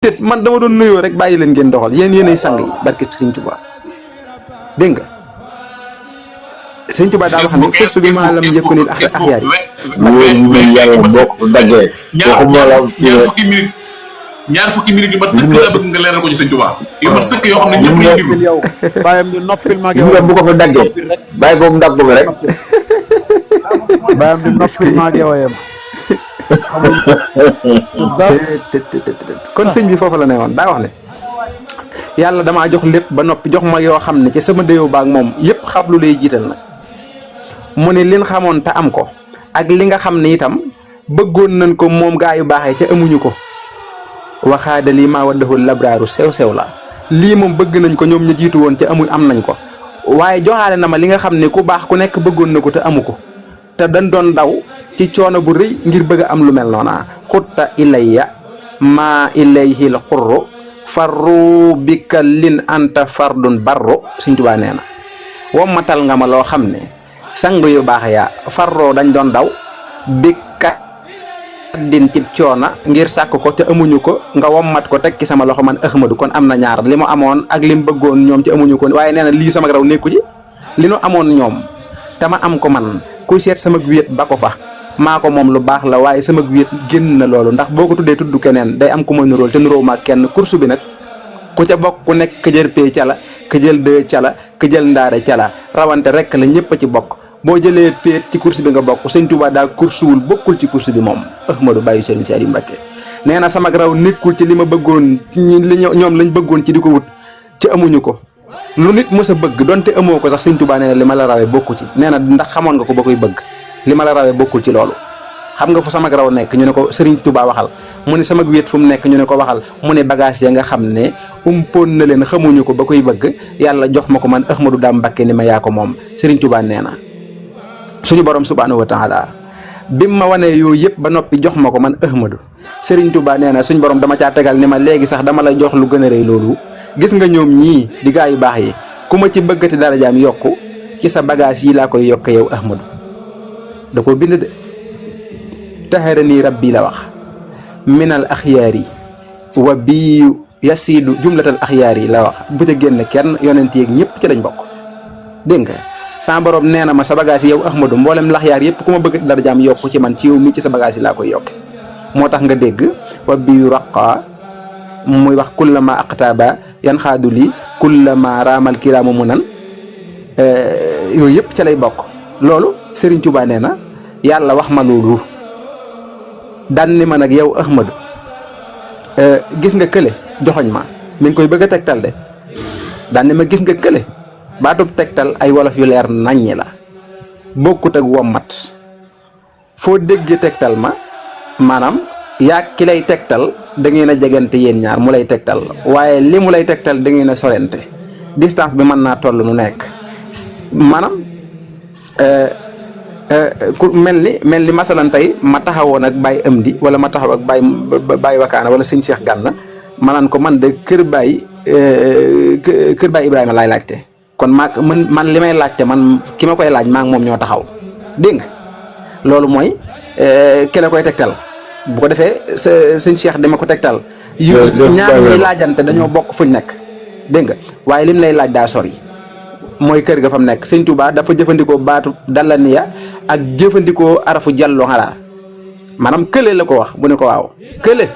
déedéet man dama doon nuyoo rek bàyyi leen ngeen doxal yéenay sang yi barke Sëriñ Tuubaa dégg nga Sëriñ Tuubaa daa wax ne course bi maa lam yëkkunil ak axyaar yi yàlla boo ko daggee ñaar fukki minutes yu mat sëkk laa bëgg nga leeral ko ci Sëriñ Tuubaa yu mat sëkk yoo xam ne ñëpp lay déglu yow bàyyam di noppil ma gis nga bu ko fa daggee bàyyi ko mu dagg ko rek bàyyam di noppil ma yem kon sëñ bi foofu la ne woon daa wax ne yàlla damaa jox lépp ba noppi jox ma yoo xam ne ci sama déyoo baag moom yëpp xablu lay jiital nag mu ne lin xamoon te am ko ak li nga xam ne itam bëggoon nañ ko moom gaa yu baaxee ca amuñu ko waxaada lii maa waddahul labraaru sew la lii moom bëgg nañ ko ñoom ñu jiitu woon ca am nañ ko waaye joxaale na ma li nga xam ne ku baax ku nekk bëggoon na ko te amu ko te dañ doon daw ci coono bu rëy ngir bëgg a am lu mel noona xutta ilayya maa ilayhil xurru farru bika lin anta fardun barru Sëriñ Tuubaa nee na wommatal nga ma loo xam ne sang yu baax yaa farroo dañ doon daw bika din ci coona ngir sàkk ko te amuñu ko nga wommat ko teg ci sama loxo man Ahmadu kon am na ñaar li mu amoon ak li mu bëggoon ñoom ci amuñu ko waaye nee na lii sama raw nekku ci li nu amoon ñoom te ma am ko man kuy seet sama wéet ba ko fa maa ko moom lu baax la waaye sama wéet génn na loolu ndax boo ko tuddee tudd keneen day am ku ma nuróol te nuróo ma kenn course bi nag ku ca bokk ku nekk ka jël pay ca la ka jël deux ca la ka jël ndaare ca la rawante rek la ñëpp a ci bokk boo jëlee péet ci course bi nga bokk Sëñ Tuubaa daa course-wul bokkul ci course bi moom Ahmadu bàyyi Sëriñ Saliou Mbacké nee na sama raw nekkul ci li ma bëggoon ñoom lañ bëggoon ci di ko wut ci amuñu ko lu nit mës a bëgg donte amoo ko sax Sëñ Tuubaa nee na li ma la rawee bokku ci nee na ndax xamoon nga ko ba koy bëgg li ma la rawee bokkul ci loolu xam nga fu sama raw nekk ñu ne ko Sëriñ Tuubaa waxal mu ne sama wéet fu mu nekk ñu ne ko waxal mu ne bagage ya nga xam ne umpoon na leen xamuñu ko ba koy bëgg yàlla jox ma ko man Ahmadu Daam Mbacké ni ma yaa ko moom Sëriñ Tuubaa nee na suñu borom subhaanahu wa taala bim ma wanee yooyu yëpp ba noppi jox ma ko man Ahmadu Sëriñ Tuubaa nee na suñu borom dama caa tegal ni ma léegi sax dama la jox lu gën a rëy loolu gis nga ñoom ñii di gaa yu baax yi ku ma ci bëggati darajaam yokku ci sa bagage yi laa koy yokke yow Ahmadu da koo bind de taharani rabbi la wax minal axyaari wa bi yasiidu jumlatal axyaari la wax bu ca génn kenn yonent yeeg ñëpp ci lañ bokk dégg nga sa borom nee na ma sa bagage yi yow Ahmadu mboolem laxyaar yëpp ku ma bëgg darajaam yokku ci man ci yow mi ci sa bagage yi laa koy yokke moo tax nga dégg wa bi raqa muy wax kullama aqtaaba yan xaadu li kullama raamal kiraamu mu nan yooyu yëpp ca lay bokk loolu Sëriñ Tuubaa nee na yàlla wax ma loolu daan ni ma nag yow Ahmadu gis nga kële joxoñ ma mi ngi koy bëgg a tegtal de daan ni ma gis nga kële baatub tegtal ay wolof yu leer naññi la bokkut ak wommat foo déggee tegtal ma maanaam yaa ki lay tegtal da ngeen a jegante yéen ñaar mu lay tegtal waaye li mu lay tegtal da ngeen a sorente distance bi mën naa toll nu nekk maanaam ku mel ni masalan tey ma taxawoon ak Baye Amdi wala ma taxaw ak Baye Wakaana wala sëñ Cheikh Gànna ma naan ko man de kër Baye Ibrahima laay laajte kon man li may laajte man ki ma koy laaj maa ngi moom ñoo taxaw dégg nga loolu mooy ki la koy tegtal bu ko defee sëñ Cheikh dama ko tegtal yu ñaar ñuy laajante dañoo bokk fuñ nekk dégg nga waaye lim lay laaj daa sori mooy kër ga fa mu nekk Sëñ Tuubaa dafa jëfandikoo baatu dallaniya ak jëfandikoo arafu jàllo xalaa maanaam kële la ko wax mu ne ko waaw kële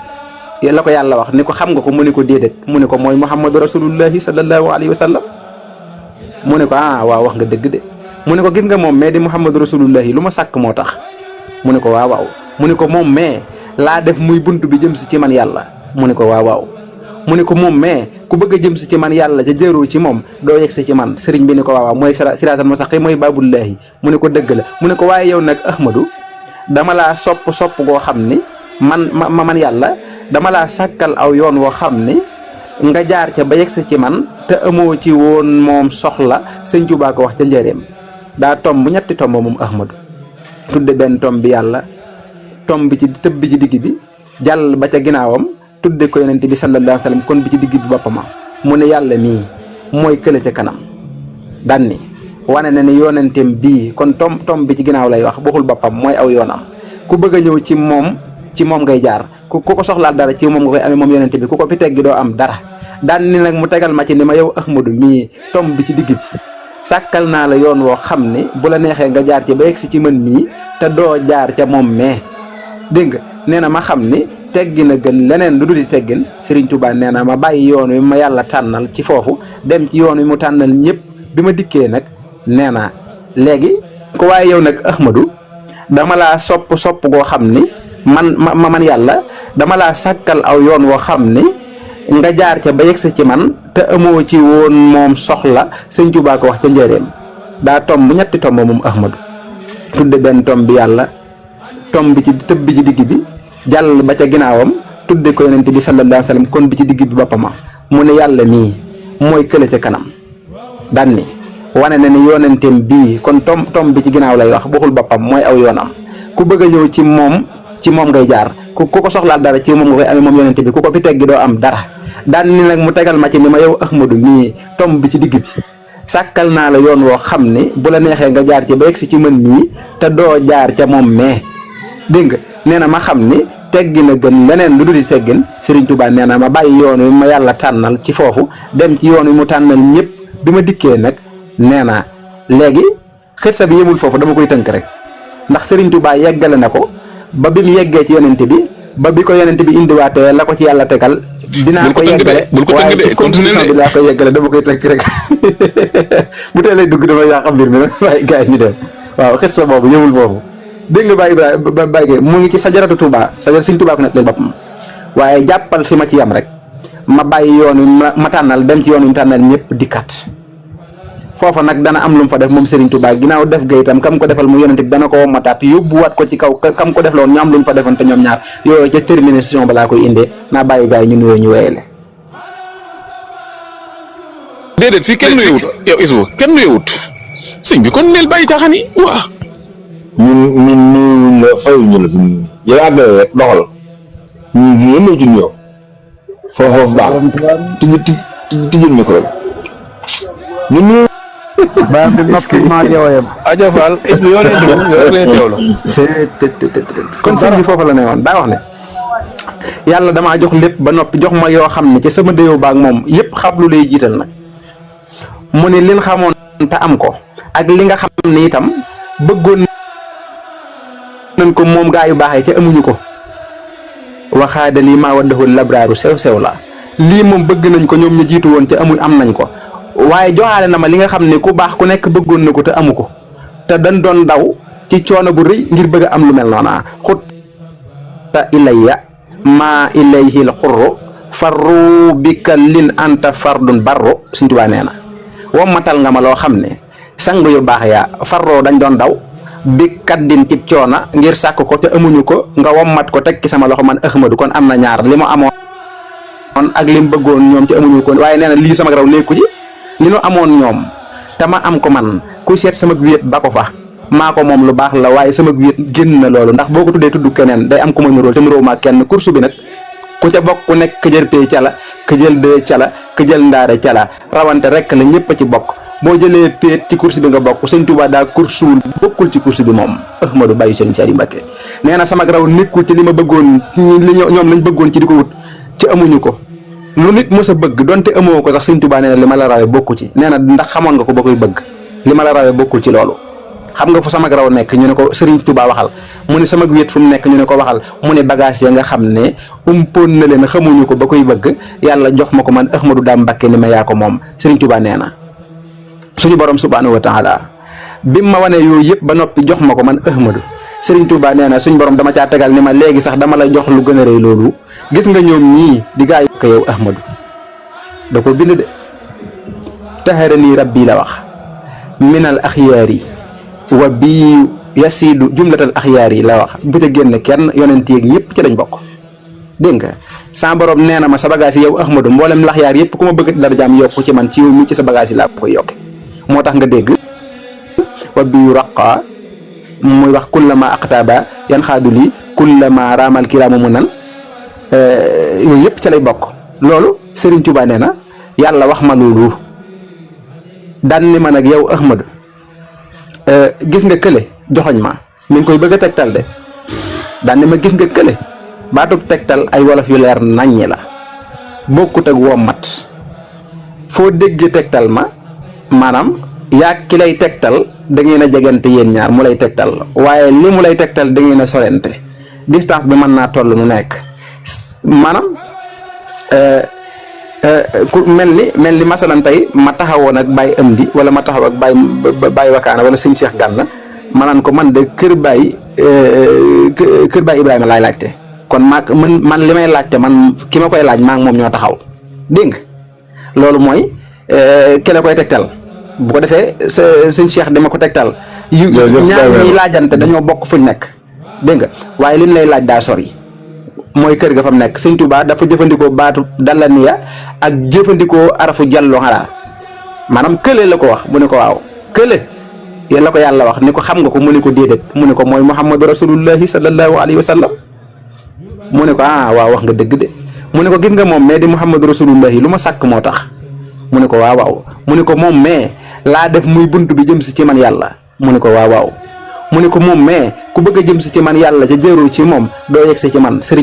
la ko yàlla wax ni ko xam nga ko mu ne ko déedéet mu ne ko mooy Muhammadu rasulullahi sallallahu alayhi wa sallam mu ne ko waaw wax nga dëgg de mu ne ko gis nga moom mais di Muhammadu rasulullahi lu ma sàkk moo tax mu ne ko waaw mu ne ko moom mais laa def muy bunt bi jëm si ci man yàlla mu ne ko waaw mu ne ko moom mais ku bëgg a jëm si ci man yàlla ca jëroo ci moom doo yegg si ci man sëriñ bi ne ko waaw mooy siraatal mustaqim mooy babullahi mu ne ko dëgg la mu ne ko waaye yow nag Ahmadu dama laa sopp goo xam ni man yàlla dama laa sàkkal aw yoon woo xam ni nga jaar ca ba yegg si ci man te amoo ci woon moom soxla Sëñ Tuubaa ko wax ca njëreem daa tomb ñetti tomb moom Ahmadu tudde benn tomb bi yàlla tomb bi ci tëb bi ci digg bi jàll ba ca ginnaawam tudde ko yonente bi sallallahu alayhi wa sallam kon bi ci digg bi boppama mu ne yàlla mii mooy kële ca kanam daan ni wane na ni yonenteem bii kon tom bi ci ginnaaw lay wax waxul boppam mooy aw yoonam ku bëgg a ñëw ci moom ci moom ngay jaar ku ko soxlaal dara ci moom nga koy amee moom yonente bi ku ko fi teggi doo am dara daan ni nag mu tegal ma ci ni ma yow Ahmadu mii tomb bi ci digg bi sàkkal naa la yoon woo xam ne bu la neexee nga jaar ci ba yegg si ci mën mii te doo jaar ca moom mais dégg nga nee na ma xam ni teggi na gën leneen lu dul di teggin Serigne Touba nee na ma bàyyi yoon wi ma yàlla tànnal ci foofu dem ci yoon wi mu tànnal ñëpp bi ma dikkee nag nee na léegi ko waaye yow nag Ahmadu dama laa sopp goo xam ni man yàlla dama laa sàkkal aw yoon woo xam ni nga jaar ca ba yegsi ci man te amoo ci woon moom soxla sëñ Tuubaa ko wax ca njëreem daa tomb ñetti tomb moom Ahmadu tudde benn tomb bi yàlla tomb bi ci tëb bi ci digg bi jàll ba ca ginnaawam tudde ko yonent bi sallallahu alayhi wa sallam kon bi ci digg bi boppama mu ne yàlla mii mooy kële ca kanam daan ni wane na ni yonenteem bii kon tomb bi ci ginnaaw lay wax waxul boppam mooy aw yoonam ku bëgg a ñëw ci moom ngay jaar ku ko soxlaal dara ci moom nga koy amee moom yonente bi ku ko fi teggi doo am dara daan ni nag mu tegal ma ci ni ma yow Ahmadu mii tomb bi ci digg bi sàkkal naa la yoon woo xam ne bu la neexee nga jaar ci ba yegg si ci mën mii te doo jaar ca moom mais dégg nga nee na ma xam ni teggi na gën leneen lu dul di teggin Serigne Touba nee na ma bàyyi yoon wi ma yàlla tànnal ci foofu dem ci yoon wi mu tànnal ñëpp bi ma dikkee nag nee na léegi xissa bi yemul foofu dama koy tënk rek ndax Serigne Touba yeggale na ko ba bi mu yeggee ci yonente bi ba bi ko yonente bi indiwaatee la ko ci yàlla tegal dinaa ko yeggale waaye ci condition bi laa koy yeggale dama koy tënk rek bu tee lay dugg dama yàq mbir mi nag waaye gars yi ñu dem waaw xissa boobu yemul foofu dégg nga Baye Ibrahima Baye mu ngi ci sajaratu Touba sajar Serigne Touba ko nekk lay boppam waaye jàppal fi ma ci yam rek ma bàyyi yoon wi ma tànnal dem ci yoon wi mu tànnal ñëpp dikkat foofa nag dana am lu mu fa def moom Serigne Touba ginnaaw def ga itam kam ko defal mu yonente bi dana ko womataat yóbbuwaat ko ci kaw kam ko def loon ñu am lu ñu fa defoon te ñoom ñaar yooyu ca termination balaa koy indee naa bàyyi gars yi ñu nuyoo ñu wéyale. déedéet fii kenn nuyewut yow Isbu kenn nuyewut sëñ bi kon neel bàyyi taxani waa ñun nuyu la fayuñu la yow àggale rek doxal ñun ñoo ci nuyoo foofu baax tijjul micro bi ñun ñu baam bi noppi maa ngi woyam Adja Fall Isbu yoo leen dugg yoo leen teewlu kon sëñ bi foofu la ne woon daa wax ne yàlla damaa jox lépp ba noppi jox ma yoo xam ne ci sama déyoo baag moom yépp xablu lay jiital nag mu ne lin xamoon te am ko ak li nga xam ne itam bëggoon nañ ko moom gaa yu baaxee ca amuñu ko waxaada lii maa waddahu labraaru sew la lii moom bëgg nañ ko ñoom ñu jiitu woon ca am nañ ko waaye joxaale na ma li nga xam ne ku baax ku nekk bëggoon na ko te amu ko te dañ doon daw ci coono bu rëy ngir bëgg a am lu mel noona xutta ilayya maa ilayhi l xurru farru bika lin anta fardun barru Sëñ Tuubaa nee na wommatal nga ma loo xam ne sang yu baax ya farroo dañ doon daw bi kaddin cib coona ngir sàkk ko te amuñu ko nga wommat ko teg ci sama loxo man Ahmadu kon am na ñaar li mu amoon ak li mu bëggoon ñoom ci amuñu ko waaye nee na lii sama raw nekku ji li nu amoon ñoom te ma am ko man ku seet sama wéet ba ko fa maa ko moom lu baax la waaye sama wéet génn na loolu ndax boo ko tuddee tudd keneen day am ku ma nuróol te nuróo maa kenn kursu bi nag ku ca bokk ku nekk këjër tey ca la këjël dee ca la këjël ndaare ca la rawante rek la ñëpp a ci bokk boo jëlee péet ci course bi nga bokk Sëñ Tuubaa daa coursuwul bokkul ci course bi moom Ahmadu bàyyi Sëñ Saliou Mbacké nee na sama raw nekkul ci li ma bëggoon ñoom lañ bëggoon ci di ko wut ci amuñu ko lu nit mës a bëgg donte amoo ko sax Sëñ Tuubaa nee na li ma la rawee bokku ci nee na ndax xamoon nga ko ba koy bëgg li ma la rawee bokkul ci loolu xam nga fu sama raw nekk ñu ne ko Sëriñ Tuubaa waxal mu ne sama wéet fu mu nekk ñu ne ko waxal mu ne bagage ya nga xam ne umpoon na leen xamuñu ko ba koy bëgg yàlla jox ma ko man Ahmadu Daam Mbacké ni ma yaa ko moom Sëriñ Tuubaa nee na suñu borom subhaanahu wa taala bi ma wane yooyu yëpp ba noppi jox ma ko man Ahmadu Sëriñ Tuubaa nee na suñu borom dama caa tegal ni ma léegi sax dama la jox lu gën a rëy loolu gis nga ñoom ñii di gaay ko yow Ahmadu da ko bind de taharani rabbi la wax minal axyaari wa bi yasiidu jumlatal axyaari la wax bu ca génn kenn yonent yeeg ñëpp ci lañ bokk dégg nga sa borom nee na ma sa bagage yi yow Ahmadu mboolem laxyaar yëpp ku ma bëgg darajaam yokku ci man ci yow mi ci sa bagage yi laa koy yokke moo tax nga dégg wa bi raqa muy wax kullama aqtaba yan xaadu lii kullama raamal kiraamu mu nan yooyu yëpp ca lay bokk loolu Sëriñ Tuubaa nee na yàlla wax ma loolu daan ni ma nag yow Ahmadu gis nga kële joxoñ ma mi ngi koy bëgg a tegtal de daan ni ma gis nga kële baatub tegtal ay wolof yu leer naññi la bokkut ak wommat foo déggee tegtal ma maanaam yaa ki lay tegtal da ngeen a jegante yéen ñaar mu lay tegtal waaye li mu lay tegtal da ngeen a sorente distance bi mën naa toll nu nekk maanaam ku mel ni masalan tey ma taxawoon ak Baye Amdi wala ma taxaw ak Baye Wakaana wala sëñ Cheikh Gànna ma naan ko man de kër Baye Ibrahima laay laajte kon man li may laajte man ki ma koy laaj maa ngi moom ñoo taxaw dégg nga loolu mooy ki la koy tegtal bu ko defee sëñ Cheikh dama ko tegtal ñaar ñuy laajante dañoo bokk fuñ nekk dégg nga waaye liñ lay laaj daa sori mooy kër ga fa mu nekk sëñ Tuubaa dafa jëfandikoo baatu dallaniya ak jëfandikoo arafu jallo xalaa maanaam kële la ko wax mu ne ko waaw kële la ko yàlla wax ni ko xam nga ko mu ne ko déedéet mu ne ko mooy Muhammadu Rasulullahi sallallahu alayhi wa sallam mu ne ko waaw wax nga dëgg de mu ne ko gis nga moom mais di Muhammadu Rasulullahi lu ma sàkk moo tax mu ne ko waaw mu ne ko moom mais laa def muy bunt bi jëm si ci man yàlla mu ne ko waaw mu ne ko moom mais ku bëgg a jëm si ci man yàlla ca jëru ci moom doo yegg si ci man sëriñ